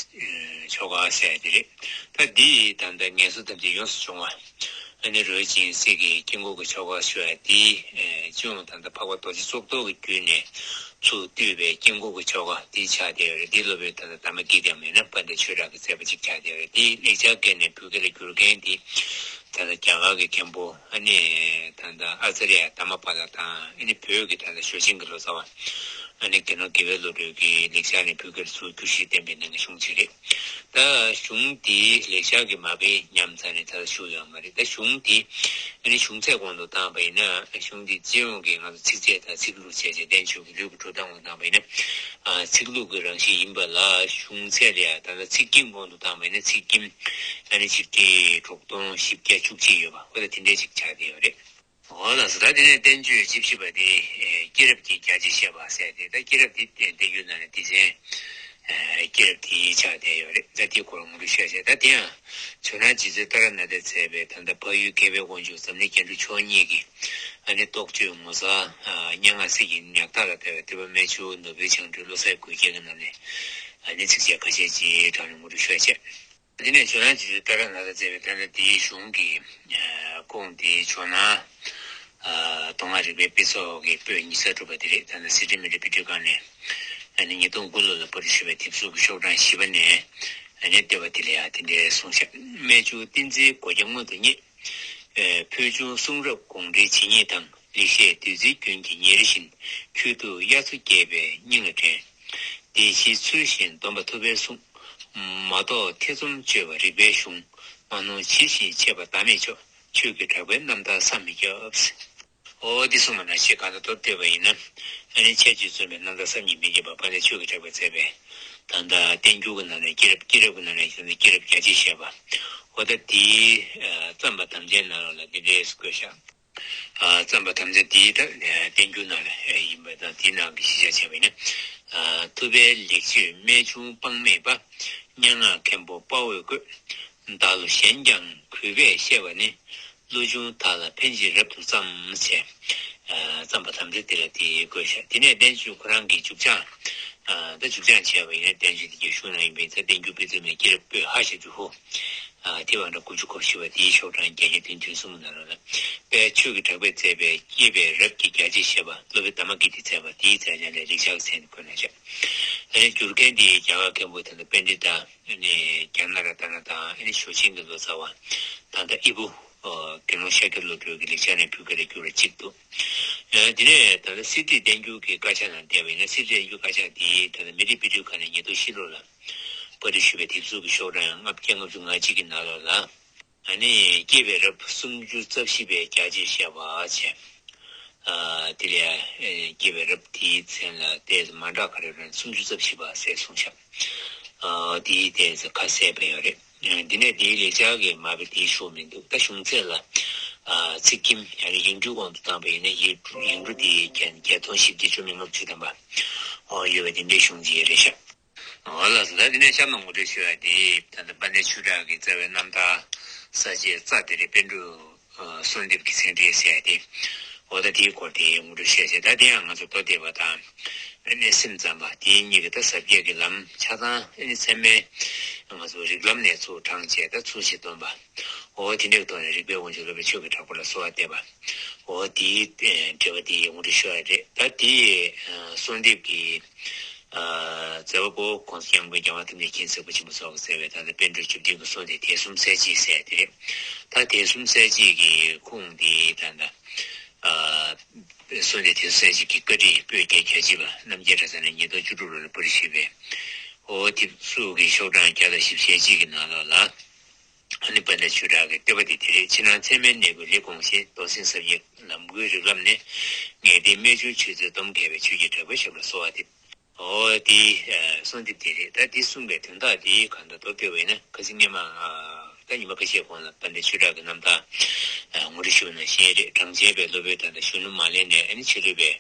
ཆོ་ག་ཟེར་དེ་རེད། ད་འདི་ད་ལྟ་ངན་སོང་ཐམས་ཅད་ཡོངས་སུ་སྦྱོང་བ། ཨ་ནི་རོའི་སྦྱིན་སྲེག་གི་དཀྱིལ་འཁོར་གྱི་ཆོ་ག་ཞུ་ཡ་དེ་སྤྱི་ཡོངས་ད་ལྟ་འཕགས་པ་རྡོ་རྗེ་གཙུག་ཏོར་གྱི་རྒྱུད་ནས་ཚུར་བཏུས་པའི་དཀྱིལ་འཁོར་གྱི་ཆོ་ག་དེ་ཆགས་བསྡད་ཡོད་རེད། དེ་སློབ་དཔོན་ད་ལྟ་དྷརྨ་ཀིརྟི་ཡང་མིན་ན་དཔལ་ལྡན་ཆོས་གྲགས་ཀྱིས་མཛད་པ་ཅིག་ཆགས་བསྡད་ཡོད་རེད། དེ་ལེགས་སྦྱར་སྐད་ནས་བོད་སྐད་ལ་བསྒྱུར་མཁན་དེ་ད་ལྟ་རྒྱ་གར་གྱི་མཁན་པོ་ཨ་ནི་ད་ལྟ་ཨ་ཙརྱ་དྷརྨ་པཱ་ལ་དང་ཨ་ནི་བོད་ཀྱི་ད་ལྟ་ཞོ་ཆེན་གྱི་ལོ་ཙཱ་བ་ཨ་ནི་དགེ་སློང་དགེ་བའི་བློ་གྲོས་ཀྱིས་ལེགས་སྦྱར་ནས་བོད་སྐད་ལ་ཚུར་བསྒྱུར་ཞིག་བསྟན་པའི་ནང་གི་གཞུང་ཅིག་རེད། ད་གཞུང་འདི་ལེགས་སྦྱར་གྱི་མ་དཔེ་ཉམས་ཚར་ནས་ད་ལྟ་བཞུགས་ཡོད་མ་རེད། ད་གཞུང་འདི་ཨ་ནི་གཞུང་ཚད་གོང་དུ་བཏང་བ་ཡིན་ན་གཞུང་འདི་སྤྱི་ཡོངས་ཀྱི་ང་ཚོ་ཚིགས་བཅད་དང་ཚིག་ལྷུག་བྱས་བྱས་བསྟན་བཅོས་ཀྱི་ལུས་ཀྱི་འགྲོ་སྟངས་གོང་དུ་བཏང་བ་ཡིན་ན་ཚིག་ལྷུག་གི་རང་བཞིན་ཡིན་པ་ལ་གཞུང་ཚད་ལ་ཡང་ད་ལྟ་ཚིག་སྐྱིན་གོང་དུ་བཏང་བ་ཡིན་ན་ཚིག་སྐྱིན་ཨ་ནི་ཆིག་ཁྲི་དྲུག་སྟོང་བཞི་བརྒྱ་བཅུ་གཅིག་ཡོད་པ་ཁོ་ད་དེ་འདྲའི་ཞིག་ཆགས་བསྡད་ཡོད་རེད། འོ་ལགས་སོ། ད་དེ་ནས་བསྟན་བཅོས་བཅུ་བཞི་པ་དེ་ཨེ་སྐྱེས་རབས་ཀྱི་རྒྱ་ཆེ་བཤད་པ་ཟེར་ཏེ། ད་སྐྱེས་རབས་དེ་བསྟན་རྒྱུ་ནང་ནས་སྡེ་ཚན་ཨེ་སྐྱེས་རབས་དེ་ཆགས་བསྡད་ཡོད་རེད། ད་དེའི་སྐོར་ངོ་སྤྲོད་ཞུ་བྱས། ད་དེ་ཡང་ཇོ་ནང་རྗེ་བཙུན་ཏཱ་ར་ནཱ་ཐས་མཛད་པའི་ད་ལྟ་འཕགས་ཡུལ་རྒྱལ་བའི་དབང་ཕྱུག་འཛམ་གླིང་རྒྱན་དྲུག་མཆོག་གཉིས་ཀྱི་ཨ་ནི་རྟོགས་བརྗོད་ངོ་མཚར་ཨ་སྙན་ངག་གསེར་གྱི་ཉག་ཐག་ལ་ལྟ་བའི་བསྟོད་པ་རྨད་བྱུང་ནོར་བུའི་འཕྱང་འགྲོས་བློ་གསལ་དགོངས་རྒྱན་གྱི་ནང་ནས་ཨ་ནི་ཚིགས་བཅད་ཁ་ཤས་ཅིག་དྲངས་ནས་ངོ་སྤྲོད་ཞུ་བྱས། དེ་ནས་ཇོ་ནང་རྗེ་བཙུན་ཏཱ་ར་ནཱ་ཐས་མཛད་པའི་ད་ལྟ་དེའི་གཞུང་གི་ཁུངས་དེ་ཇོ་ནང་མདོ་སྔགས་རིག་པའི་དཔེ་ཚོགས་ཀྱི་པོད་ཉི་ཤུ་རྩ་དྲུག་པ་དེ་རེད། ད་ལྟ་གསེར་ཁྲི་སྨད་སྦྲེལ་དཔེ་སྐྲུན་ཁང་ནས་ཨ་ནི་ཉིས་སྟོང་དགུ་ལོ་ལ་པར་སྐྲུན་ཞུས་པའི་དེབ་གཟུགས་ཀྱི་ཤོག་གྲངས་བཞི་པ་ནས་ཨ་ནི་བསྟོད་པ་དེ་ལ་ཡང་དེ་འདྲའི་གསུངས་ཤག་རྨད་བྱུང་ཏིང་འཛིན་སྒོ་བརྒྱ་མངོན་དུ་བརྙེས། ཕུལ་བྱུང་གསུང་རབ་དགོངས་འགྲེལ་ཇི་སྙེད་དང་། ལེགས་བཤད་བདུད་རྩིའི་རྒྱུན་གྱི་ཉེར་བཞིན། ཁྱོད་ཐུགས་དབྱར་མཚོ་རྒྱས་པའི་སྙིང་ལ་དྲན། བདེན་བཞིའི་ཚུལ་བཞིན་སྡོམ་པ་ཐུབ་པས་གསུངས། མ་རྟོགས་ཐེ་ཚོམ་གཅོད་པ་རིག་པའི་གཞུང་། མ་ནོར་ཇི་བཞིན་འཆད་པ་ཟླ་མེད་མཆོག་ཆོས་ཀྱི་གྲགས་པའི་རྣམ་ཐར་བསམ་མི་ཁྱབ། འོ་འདི་གསུངས་པ་ནང་བཞིན་གང་ལྟར་མདོར་བསྡུས་པ་ཡིན་ན། ཨ་ནི་འཆད་རྩོད་རྩོམ་པའི་རྣམ་ཐར་བསམ་གྱིས་མི་ཁྱབ་པ་དཔལ་ལྡན་ཆོས་ཀྱི་གྲགས་པས་མཛད་པའི་ད་ལྟ་བསྟན་འགྱུར་གྱི་ནང་ནས་སྐྱེས་རབས་སྐྱེས་རབས་ཀྱི་ནང་ནས་ཀྱང་སྐྱེས་རབས་རྒྱ་ཆེ་ཞེས་པ། འོ་ད་དེའི་ཨ་བརྩམས་པ་དམ་ཅན་ནང་ལོགས་ལ་འདི་འདྲས་བཀོད་བཞག་ཨ་བརྩམས་པ་དམ་ཚིག་དེའི་ཐད་བསྟན་འགྱུར་ནང་ལ་ཡིན་པ་དང་དེའི་ནང་གི་གཞི་བཞག་བྱས་པ་ཡིན་ན། ཨ་ཐུབ་པའི་ལེགས་བཅུད་རྨད་བྱུང་དཔག་མེད་པ། སྙན་ངག་མཁན་པོ་དཔའ་བོས་བཀོད། བདག་བློ་གཞན་ཀྱང་གུས་པས་བཤད་པ་ནི། བློ་ཆུང་དག་ལ་ཕན་ཕྱིར་རབ་ཏུ་བརྩམས་ཞེས། ཨ་བརྩམས་པ་དམ་ཚིག་དེ་ལ་དེ་བཀོད་བཞག་དེ་ནས་བསྟན་བཅོས་ཁོ་རང་གི་མཇུག་བྱང་། ཨ་ད་མཇུག་བྱང་བྱས་པ་ཡིན་ན་བསྟན་བཅོས་དེ་གའི་གཞུང་ནང་ཡིན་པའི་ཚེ་བསྟན་འགྱུར་དཔེ་མཛོད་ནས་སྐྱེས་རབས་པོད་ཧ་ཞེས་དུ་ཧོ། ཨ་དེ་བ་འདྲ་དགུ་བཅུ་གོ་བཞི་བ་དེའི་ཤོག་གྲངས་བརྒྱད་བརྒྱ་བདུན་ཅུ་གསུམ་ནང་ལ་ལ། དཔལ་ཆོས་ཀྱི་གྲགས་པས་མཛད་པའི་སྐྱེས་པའི་རབས་ཀྱི་རྒྱ་ཆེ་ཞེས་པ་སློབ་དཔོན་དྷརྨ་ཀིརྟིས་མཛད་པ་དེའི་མཛད་བྱ་ལས་རིགས་ཆགས་ཟིན་དུ་བཀོད་ན་བྱ། ཨ་ནི་སྒྱུར་མཁན་དེ་རྒྱ་གར་མཁན་པོ་ད་ལྟ་པཎྜི་ཏ་ཨ་ནི་ཛྙཱ་ན་ར་ཏ་ན་དང་ཨ་ནི་ཞོ་ཆེན་གྱི་ལོ་ཙཱ་བ་ད་ལྟ་ཨི་བོ་དགེ་སློང་ཤཱཀྱ་བློ་གྲོས་ཀྱི་ལེགས་སྦྱར་ནས་བོད་སྐད་ལ་བསྒྱུར་བ་གཅིག་འདུག་ཨ་དེ་ནས་ད་ལྟ་གསེར་ཁྲིར་བསྟན་འགྱུར་གྱི་དཀར་ཆག་ནང་བལྟས་པ་ཡིན་ན་གསེར་ཁྲིར་བསྟན་འགྱུར་དཀར་ཆག་དེ་ད་ལྟ་མི་རིགས་དཔེ་སྐྲུན་ཁང་ནས་ཉིས་སྟོང་བཞི་ལོ་ལ་ བཀའ་འདྲི་ཞུས་པའི་དེབ་གཟུགས་ཀྱི་ཤོག་གྲངས་ལྔ་བརྒྱ་ལྔ་བཅུ་ང་གཅིག་གི་ནང་ལོགས་ལ། ཨ་ནི་སྐྱེས་པའི་རབས་སུམ་ཅུ་རྩ་བཞི་པའི་རྒྱ་ཆེར་བཤད་པ་བྱས། ཨ་དེ་ལས་ཨེ་སྐྱེས་པའི་རབས་དེའི་མཚན་ལ་ཏོག་ཙམ་མ་འདྲ་ག་རེ་རེད། སུམ་ཅུ་རྩ་བཞི་པ་ཟེར་གསུངས་ཤག་ཨ་དེའི་ཏོག་ཙམ་ཁ་གསལ་བ་ཡོད་རེད། འདི་ནས་དེའི་ལེགས་སྦྱར་གྱི་མ་དཔེ་དེའི་ཤོག་མི་འདུག་ད་གཞུང་ཚད་ལ་ཨ་ཚིག་ཁྱིམ་ཡང་ན་ཡིག་འབྲུའི་དབང་དུ་བཏང་པ་ཡིན་ན་ཡིག་འབྲུ་ཡིག་འབྲུ་དེའི་རྒྱན་བརྒྱད་སྟོང་བཞི་བརྒྱ་བཅུ་མེད་ལྔ་བཅུ་ཐམ་པ་ཨོ་ཡོད་པ་དེ་འདྲའི་གཞུང་ཅིག་རེད་ཤག་འོ་ལགས་སོ། ད་འདི་ནས་གཤམ་ལ་ངོ་སྤྲོད་ཞུ་ཡ་དེ་ད་ལྟ་དཔལ་ལྡན་ཆོས་གྲགས་ཀྱི་རྩ་བའི་རྣམ་ཐར་ས་བཅད་རྩ་དེ་རེད། པཎ་གྲུབ་གསོལ་འདེབས་ཀྱི་མཚན་འགྲེལ་ཟེར་ཡ་དེ། འོ་ད་དེའི་སྐོར་དེ་ངོ་སྤྲོད་ཞུ་ཡ་བྱས། ད་དེ་ཡང་ང་ཚོ་མདོ་སྡེ་པ་དང་ཨ་ནི་སེམས་ཙམ་པ་དེ་གཉིས་ཀྱི་ད་ཟབ་རྒྱས་ཀྱི་ལམ་ཆ་ཚང་ཨ་ནི་ཚད་མའི་ང་ཚོ་རིགས་ལམ་ནས་ཚུར་དྲངས་བྱས། ད་ཚུལ་བཞི་སྟོན་པ་འོ་དེ་འདྲའི་ཐོག་ནས་རིགས་པའི་དབང་ཕྱུག་སློབ་དཔོན་ཆོས་ཀྱི་གྲགས་པ་ལ་གསོལ་བ་འདེབས་པ། འོ་དེའི་འགྲེལ་པ་དེ་ངོ་སྤྲོད་ཞུ་ཡ་རེད། ད་དེའི་གསོལ་འདེབས་ཀྱི་མཛད་པ་པོ་༸གོང་ས་༸སྐྱབས་མགོན་རྒྱལ་བ་ཐམས་ཅད་མཁྱེན་གཟིགས་པ་ཆེན་པོ་མཆོག་གིས་མཛད་པའི་ད་ལྟ་པཎ་གྲུབ་བཅུ་བདུན་གྱི་གསོལ་འདེབས་དད་གསུམ་གསལ་བྱེད་ཟེར་དེ་རེད། ད་དད་གསུམ་གསལ་བྱེད་ཀྱི་ཁུངས་འདི་ད་ལྟ་གསོལ་འདེབས་དད་གསུམ་གསལ་བྱེད་ཀྱི་བཀའ་ཁྲིད་པོད་བརྒྱད་གྱ་གཅིག་པ་རྣམ་རྒྱལ་གྲྭ་ཚང་ནས་ཉིས་སྟོང་བཅུ་དྲུག་ལོ་ལ་པར་བཤུས་པའི་འོ་དེབ་གཟུགས་ཀྱི་ཤོག་གྲངས་བརྒྱ་དང་བཞི་བཅུ་ཞེ་གཅིག་གི་ནང་ལོགས་ལ། ཨ་ནི་དཔལ་ལྡན་ཆོས་གྲགས་ཀྱི་བསྟོད་པ་འདི་དེ་རེད། ཕྱི་ནང་ཚད་མའི་གནས་སྐབས་ལེགས་གོམས་ཤིང་། མདོ་སེམས་ཟབ་རྒྱས་ལམ་སྒོའི་རིགས་ལམ་ནས། ངས་འདི་རྨད་བྱུང་ཆོས་ཚུལ་སྡོམ་མཁས་པའི། ཆོས་ཀྱི་གྲགས་པའི་ཞབས་ལ་གསོལ་བ་འདེབས། འོ་དེ་གསོལ་འདེབས་དེ་རེད། ད་འདི་གསུངས་པའི་དོན་དག་འདི་གང་ལྟར་མདོར་བསྡུས་པ་ཡིན་ན། ཁ་སང་སྔོན་མ་ད་ཉི་མ་ཁ་ཤས་གོང་ལ་དཔལ་ལྡན་ཆོས་གྲགས་ཀྱི་རྣམ་ཐར་ངོ་སྤྲོད་ཞུས་པ་ནང་བཞིན་རེད། གྲངས་ཅན་པའི་སློབ་དཔོན་ད་ལྟ་གཞོན་ནུ་མ་ལེ་ནས་ཨ་ནི་ཕྱི་ལུས་པའི་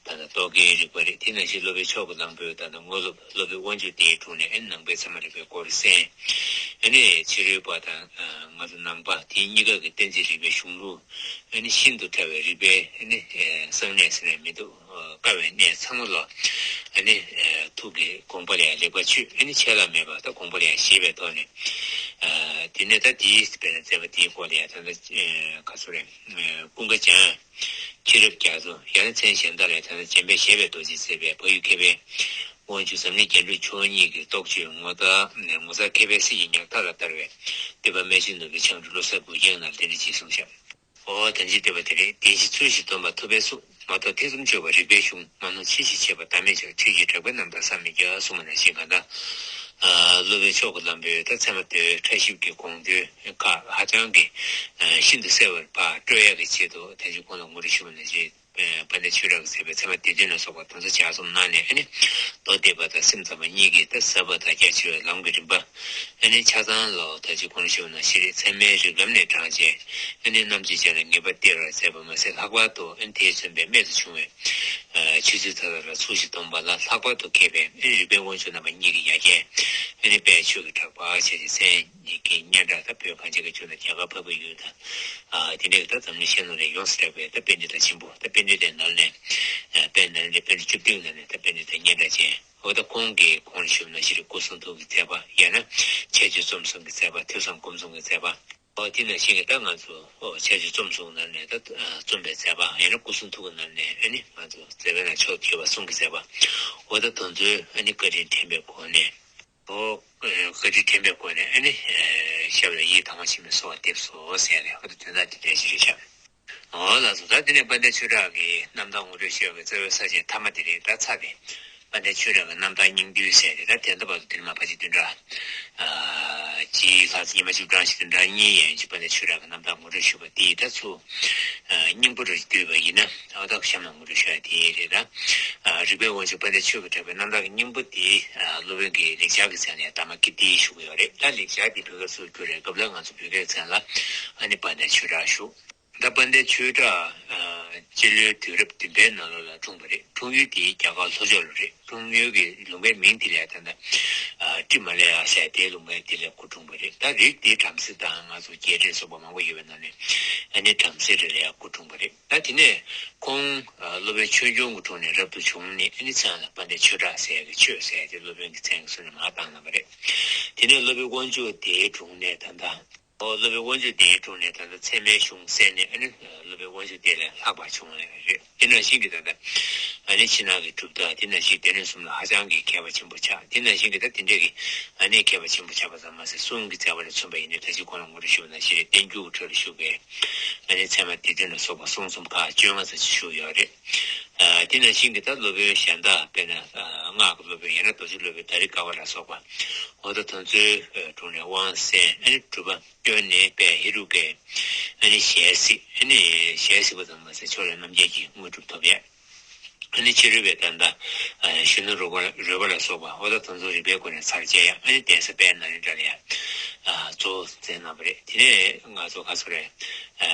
ད་ལྟ་རྟོག་གེའི་རིག་པ་རེད། དེ་ནང་བཞིན་སློབ་དཔོན་མཆོག་གི་གླང་པོས་ད་ལྟ་དངོས་སློབ་སློབ་དཔོན་དབང་ཕྱུག་སྡེའི་དྲུང་ནས་ཨ་ནི་ནང་པའི་ཚད་མ་རིག་པའི་སྐོར་གསན། ཨ་ནི་ཕྱི་རོལ་པ་དང་ང་ཚོ་ནང་པ་དེ་གཉིས་ཀ་གི་གཏན་ཚིགས་རིག་པའི་གཞུང་ལུགས་ཨ་ནི་ཤིན་ཏུ་ཕྲ་བའི་རིག་པའི་ཨ་ནི་གསང་གནས་ཟེར་ནས་མི་འདུག་དཀའ་བའི་གནས་ཚང་མ་ལ་ཨ་ནི་ཐུགས་ཀྱི་དགོངས་པ་ལ་ཡང་ལེགས་པར་ཆུད། ཨ་ནི་ཆད་ལྷག་མེད་པ་ད་དགོངས་པ་ལ་ཡང་བཞེས་པའི་ཐོག་ནས། དེ་ནས་ད་དེའི་དཔེར་ན་མཛད་པ་དེའི་སྐོར་ལ་ཡང་ད་ལྟ་ག་ཚོད་རེད། ཀུན་དགའ་བྱམས། མཁྱེན་རབ་རྒྱ་མཚོ། ཡང་ན་མཚན་གཞན་དག་ལས་ད་ལྟ་འཇམ་དཔལ་བཞད་པའི་རྡོ་རྗེས་མཛད་པའི་བལ་ཡུལ་མཁས་པའི་དབང་ཕྱུག་འཛམ་གླིང་རྒྱན་དྲུག་མཆོག་གཉིས་ཀྱི་རྟོགས་བརྗོད་ངོ་མཚར་ངོ་མཚར་མཁས་པའི་གསེར་གྱི་ཉག་ཕྲ་ལ་བསྟར་བའི་བསྟོད་པ་རྨད་བྱུང་ནོར་བུའི་འཕྱང་འབྲུག་བློ་གསར་མགུལ་རྒྱན་ནང་དེ་འདྲ་ཅིག་གསུངས་ཤག་འོ་ད་ཅི་བསྟོད་པ་དེ་རེད། དེ་བཞིན་ཚུལ་བཞིན་སྟོན་པ་ཐུབ་པའི་གསུང་། མ་རྟོགས་ཐེ་ཚོམ་གཅོད་པ་རིག་པའི་གཞུང་། མ་ནོར་ཕྱི་བཞིན་ཕྱད་པ་ཟླ་མེད་ཕྱག་ཆོས་ཀྱི་གྲགས་པའི་རྣམ་ཐར་བསམ་མི་ཁྱབ་གསུངས་པ་ནང་བཞིན་གང་ལྟར། སློབ་དཔོན་མཆོག་གི་གླང་པོས་ད་ཚད་མ་དེ་ཕྲ་ཞིབ་ཀྱི་དགོངས་དོན་ཁག་ཧ་ཅང་གི་ཤིན་ཏུ་གསལ་བར་ཕར་སྤྲོད་ཡག་གི་ཆེད་དུ་ད་ཅི་གོང་ལ་ངོ་སྤྲོད་ཞུས་པ་ནང་བཞིན། དཔལ་ལྡན་ཆོས་གྲགས་ཀྱིས་མཛད་པའི་ཚད་མ་སྡེ་བདུན་ལ་སོགས་པ་དོན་ཚན་ལྗགས་རྩོམ་གནང་ནས་ཨ་ནི་མདོ་སྡེ་པ་དང་སེམས་ཙམ་པ་གཉིས་ཀྱིས་ད་ཟབ་པ་དང་རྒྱ་ཆེ་བའི་ལམ་གྱི་རིམ་པ་ཨ་ནི་ཆ་ཚང་ལ་ད་ཅི་གོང་ཞུས་པ་ནང་བཞིན་རེད། ཚད་མའི་རིགས་ལམ་ནས་དྲངས་བྱས་ཨ་ནི་རྣམ་དཔྱོད་ཅན་ལ་ངེས་པར་གཏེར་བར་མཛད་པ་མ་ཟད། ལྷག་པར་དུ་ཨ་ནི་དེས་མཚོན་པའི་རྨད་དུ་བྱུང་བའི་ཆོས་ཚུལ་མཐའ་དག་ལ་ཚུལ་བཞིན་སྟོན་པ་ལ་ལྷག་པར་དུ་མཁས་པའི་ཨ་ནི་རིག་པའི་དབང་ཕྱུག་རྣམ་པ་གཉིས་ཀྱི་ཡ་གྱལ་ཨ་ནི་དཔལ་ཆོས་ཀྱི་གྲགས་པ་བྱས་ཏེ་མཚན་གྱི་སྙན་གྲགས་ད་བོད་གངས་ཅན་གྱི་ལྗོངས་དང་རྒྱ་གར་འཕགས་པའི་ཡུལ་དང་། ཨ་དེ་འདྲའི་ད་འཛམ་གླིང་ཤར་ནུབ་ལ་ཡོངས་སུ་གྲགས་པའི་ད་དཔལ་ལྡན་དང་ཆེན་པོ། ད་དཔལ་ལྡན་དེ་ནང་ནས་ཨ་དཔལ་ནཱ་ལེནྡྲའི་པཎ་གྲུབ་བཅུ་བདུན་ནང་ནས་ད་དཔལ་ལྡན་དང་སྙན་གྲགས་ཅན། འོ་ད་ཁོང་གིས་གོང་ལ་ཞུས་པ་ནང་བཞིན་རེད། སྐུ་གསུང་ཐུགས་ཀྱི་མཛད་པ་ཡང་ན་ཁྱད་ཆོས་རྩོམ་གསུམ་གྱི་མཛད་པ། ཐོས་བསམ་སྒོམ་གསུམ་གྱི་མཛད་པ། འོ་དེ་ནང་བཞིན་གྱི་ད་ང་ཚོ་འོ་ཁྱད་ཆོས་རྩོམ་གསུམ་ནང་ནས་ད་ཨ་རྩོམ་པའི་མཛད་པ། ཡང་ན་སྐུ་གསུང་ཐུགས་ཀྱི་ནང་ནས་ཨ་ནི་ང་ཚོ་མཛད་པའི་ནང་མཆོག་ཏུ་གྱུར་པ་གསུམ་གྱི་མཛད་པ། འོ་ད་དེ་ཚོའི་ཨ་ནི་བཀའ་དྲིན་དྲན་པའི་སྒོ་ནས། འོ། བཀའ་དྲིན་དྲན་པའི་སྒོ་ནས་ཨ་ནི། ཞབས་ལ་ཡིད་དང་བ་ཆེན་པོས་གསོལ་བ་འདེབས་སོ་ཟེར་ནས་འོ་ད་དོན་དག་དེ་འདྲ་ཞིག་རེད་ཤག་འོ་ལགས་སོ། ད་དེ་ནས་དཔལ་ལྡན་ཆོས་གྲགས་ཀྱི་རྣམ་ཐར་ངོ་སྤྲོད་ཞུ་བའི་རྩ་བའི་ས་བཅད་མཐའ་མ་དེ་རེད། ད་ཚར་ཏེ། དཔལ་ལྡན་ཆོས་གྲགས་ཀྱི་རྣམ་ཐར་སྙིང་བསྡུས་ཟེར་ཏེ་ད་དེ་འདྲ་བར་དུ་དེ་རིང་མ་ཕལ་ཆེར་བདུན་ཕྲག་གཅིག་ལྷག་ཙམ། ཉི་མ་བཅུ་གྲངས་ཤིག་བདུན་ཕྲག་གཉིས་ཡན་ཆད་དཔལ་ལྡན་ཆོས་གྲགས་ཀྱི་རྣམ་ཐར་ངོ་སྤྲོད་ཞུ་བ་དེ་ད་ཚུར་སྙིང་པོ་རུ་བསྡུས་པ་ཡིན་ན། འོ་ད་གཤམ་ལ་ངོ་སྤྲོད་ཞུ་ཡ་དེ་རེད་ད། རིག་པའི་དབང་ཕྱུག་དཔལ་ལྡན་ཆོས་ཀྱི་གྲགས་པའི་རྣམ་ཐར་གྱི་སྙིང་པོ་དེ་སློབ་དཔོན་གྱིས་ལེགས་སྦྱར་གྱི་མཚན་ནས་ཟླ་མ་ཀིརྟི་ཞུ་གི་ཡོད་རེད། ད་ལེགས་སྦྱར་དེ་བོད་སྐད་ཚུར་བསྒྱུར་རེད། སྐབས་ལ་ང་ཚོ་བོད་སྐད་མཚན་ལ་ཨ་ནི་དཔལ་ལྡན་ཆོས་གྲགས་ཞུ། ད་དཔལ་ལྡན་ཆོས་གྲགས་སྤྱི་ལོའི་དུས་རབས་བདུན་པའི་ནང་ལོགས་ལ་འཁྲུངས་པ་རེད། འཁྲུངས་ཡུལ་དེ་རྒྱ་གར་ལྷོ་ཕྱོགས་ལ་རེད། འཁྲུངས་ཡུལ་གྱི་ལུང་པའི་མིང་དེ་ལ་ད་ལྟ་ཀྲི་མ་ལ་ཡ་ཟེར་དེའི་ལུང་པ་དེ་ལ་སྐུ་འཁྲུངས་པ་རེད། ད་རིགས་དེ་བྲམ་ཟེ་དང་ང་ཚོ་རྒྱས་འབྲིང་སོགས་པ་མང་པོ་ཡོད་པའི་ནང་ནས་ཨ་ནི་བྲམ་ཟེ་རེ་ལ་ཡ་སྐུ་འཁྲུངས་པ་རེད། ད་དེ་ནས་ཁོང་སློབ་དཔོན་ཆོས་འབྱུང་གི་དྲུང་ནས་རབ་ཏུ་བྱུང་ནས་ཨ་ནི་མཚན་ལ་དཔལ་ལྡན་ཆོས་གྲགས་ཟེར་ཡ་གི་ཆོས་ཟེར་ཡ་དེ་སློབ་དཔོན་གྱི་མཚན་གྱི་ཟུར་ནས་མར་བཏགས་གནང་བ་རེད། དེ་ནས་སློབ་དཔོན་དབང་ཕྱུག་སྡེའི་དྲུང་ནས་ད་ལྟ། ཨོ་སློབ་དཔོན་དབང་ཕྱུག་སྡེའི་དྲུང་ནས་ད་ལྟ་ཚད་མའི་གཞུང་གསན་ནས་ཨ་ནི་སློབ་དཔོན་དབང་ཕྱུག་སྡེ་ལས་ལྷག་པ་བྱུང་བ་རེད། དེ་ནང་བཞིན་གྱི་ད་ལྟ་ཨ་ནི་ཕྱི་ནང་གི་གྲུབ་རྟགས་དེ་ནང་བཞིན་སྡེ་སྣོད་གསུམ་ལ་ཧ་ཅང་གི་མཁས་པ་ཆེན་པོ་ཆགས། དེ་ནང་བཞིན་གྱི་ད་དེ་འདྲས་ཀྱི་ཨ་ནི་མཁས་པ་ཆེན་པོ་ཆགས་པ་ཙམ་མ་ཟད་གསུང་གི་མཛད་པ་ལ་མཚོན་པ་ཡིན་ན་ད་ཅི་གོང་ལ་ངོ་སྤྲོད་ཞུས་པ་ནང་བཞིན་རེད། བསྟན་འགྱུར་གྱི་ཁྲོད་ལ་བཞུགས་པའི་ཨ་ནི་ཚད་མ་སྡེ་བདུན་ལ་སོགས་པ་གསུང་རྩོམ་ཁག་བཅོ་ལྔ་ཙམ་ཞིག་བཞུགས་ཡོད་རེད། དེ་ནང་བཞིན་གྱི་ད་སློབ་དཔོན་གཞན་དག་དཔེར་ན་སྔགས་ཀྱི་སློབ་དཔོན་ཡང་ན་རྡོ་རྗེ་སློབ་དཔོན་དཱ་རི་ཀ་པ་ལ་སོགས་པ་འོ་ད་དེ་ཚོའི་དྲུང་ནས་དབང་གསན། ཨ་ནི་སྒྲུབ་པ་བསྐྱོན་ནས་དཔལ་ཧེ་རུ་ཀའི་ཨ་ནི་ཞལ་གཟིགས། ཨ་ནི་ཞལ་གཟིགས་པ་ཙམ་མ་ཟད་ཕྱོགས་ལས་རྣམ་རྒྱལ་གྱི་དངོས་གྲུབ་ཐོབ་ཡ། ཨ་ནི་ཕྱི་རོལ་པའི་ད་ལྟ་གཞོན་ནུ་རོལ་པ་རོལ་པ་ལ་སོགས་པ་འོ་ད་དེ་ཚོ་རིག་པའི་སྒོ་ནས་ཚར་བཅད་ཡ། ཨ་ནི་གདན་ས་དཔལ་ནཱ་ལེནྡྲ་ལ་ཡ་གཙོ་བོ་མཛད་གནང་བ་རེད། དེ་ནས་ང་ཚོ་ག་ཚོད་རེད།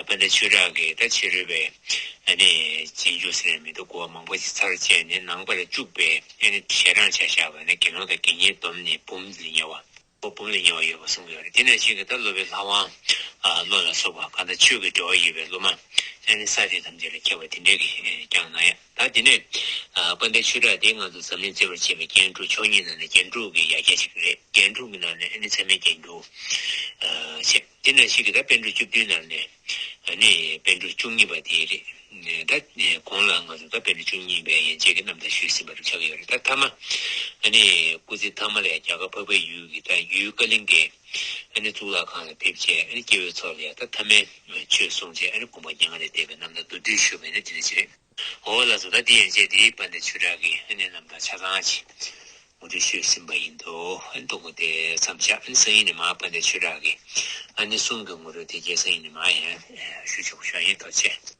དཔལ་ལྡན་ཆོས་གྲགས་ཀྱིས་ད་ཕྱི་རོལ་པའི་ཨ་ནི་རྗེས་འཇུག་ཟེར་ཡ་མི་འདུག་གོ། མང་པོ་ཞིག་ཚར་བཅད་ནས་ནང་པར་བཅུག་པའི་ཨ་ནི་ཞལ་གྲངས་ཆ་བཞག་པ་ན་དགེ་སློང་དང་དགེ་བསྙེན་བསྡོམས་ནས་འབུམ་ལས་ཉེ་བ། འབུམ་ལས་ཉེ་བ་ཡོད་པ་གསུངས་ཡོད་རེད། དེ་ནང་བཞིན་གྱི་ད་སློབ་དཔོན་ལྷ་དབང་ཨ་བློ་ལ་སོགས་པ་གང་ལྟར་ཆོས་ཀྱི་འབྲེལ་བ་ཡོད་པའི་སློབ་མ་ཨ་ནི་ས་དེ་ཐམས་ཅད་ལ་ཁྱབ་པ་དེ་འདྲའི་གི་ཀྱང་གནང་ཡ། ད་དེ་ནས་ཨ་དཔལ་ལྡན་ཆོས་གྲགས་དེ་ང་ཚོ་འཛམ་གླིང་བརྩེ་བར་བྱེད་པའི་རྒྱན་དྲུག་མཆོག་གཉིས་ནང་ནས་རྒྱན་དྲུག་གི་ཡ་གྱལ་ཞིག་རེད། རྒྱན་དྲུག་གི་ནང་ནས་ཨ་ནི་ཚད་མའི་རྒྱན་དྲུག་ཨ་བྱས། དེ་ནང་བཞིན་གྱི་ད་པཎ་གྲུབ་བཅུ་བདུན་ནང་ནས་ཨ་ནི་པཎ་གྲུབ་བཅུ་གཉིས་པ་དེ་རེད། ད་གོང་ལ་ང་ཚོ་ད་པཎ་གྲུབ་བཅུ་གཉིས་པའི་ཡན་ཆད་ཀྱི་རྣམ་ཐར་ཞུས་ཟིན་པ་རུ་ཆགས་ཀྱི་ཡོད་རེད། ད་ཐ་མ་ཨ་ནི་སྐུ་ཚེ་ཐ་མ་ལ་རྒྱ་གར་འཕགས་པའི་ཡུལ་གྱི་ད་ཡུལ་ཀ་ལིང་གའི་ཨ་ནི་གཙུག་ལག་ཁང་ལ་ཕེབས་བྱས། ཨ་ནི་སྐྱེ་བོའི་ཚོགས་ལ་ཡང་ད་ཐ་མའི་ཆོས་གསུངས་བྱས། ཨ་ནི་དགོངས་པ་མྱ་ངན་ལས་འདས་པའི་རྣམ་ཐར་མདོར་བསྡུས་ཞུས་པ་ཡིན་ན་དེ་འདྲ་ཅིག་རེད། འོ་ལགས་སོ། ད་དེ་ཡན་ཆད་དེ་དཔལ་ལྡན་ཆོས་གྲགས་ཀྱི་ཨ་ནི་རྣམ་ཐར་ཆ་ཚང་ཅིག་ངོ་སྤྲོད་ཞུས་ཟིན་པ་ཡིན་འདུག་ཨ་ནི་ཐོག་མ་དེ་མཚམས་བཞག་ཨ་ནི་སང་ཉིན་ནས་མར་དཔལ་ལྡན་ཆོས་གྲགས་ཀྱི་ཨ་ནི་གསུང་གི་ངོ་སྤྲོད་དེ་རྗེས་སང་ཉིན་ནས་མར་ཡང་ཞུ་ཆོག་ཞུ་ཡ་ཡིན། ཐུགས་རྗེ་ཆེ།